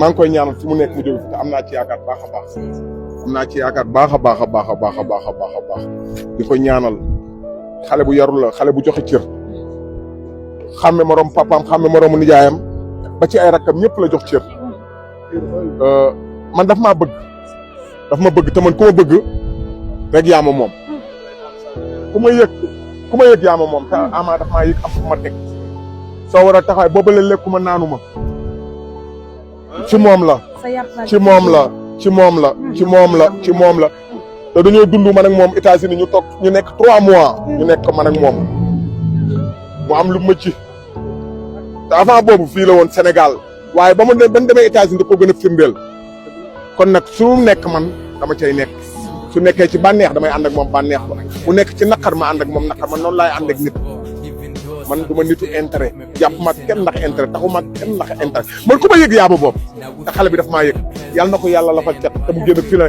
maa ngi koy ñaanal fi mu nekk mu jóge fi te am naa ci yaakaar baax a baax am naa ci yaakaar baax a baax a baax a baax a baax a baax a baax di ko ñaanal xale bu yarul la xale bu joxe cër xàmme morom papaam xàmme moromu nijaayam ba ci ay rakkam ñëpp la jox cër man daf ma bëgg te man ku ma bëgg rek yaa ma moom ku ma yëg yaa ma moom te Ama daf maa yëg am fu ma teg soo war a taxaw booba la lekkuma naanu ma ci moom la ci moom la ci moom la ci moom la ci moom la te dañoo dund man ak moom États-Unis ñu toog ñu nekk 3 mois ñu nekk man ak moom mu am lu ma ci te avant boobu fii la woon Sénégal waaye ba demee États-Unis da ko gën a firndeel kon nag su nekk man dama cay nekk su nekkee ci bànneex damay ànd ak moom bànneex ba mu nekk ci naqar ma ànd ak moom naqar man noonu laay ànd ak nit man du ma nitu intérêt jàpp ma kenn ndax intérêt taxu ma kenn ndax intérêt man ku ma yëg yaaba boobu te xale bi daf maa yëg yàlla na ko yàlla la fa cat te mu génn fi la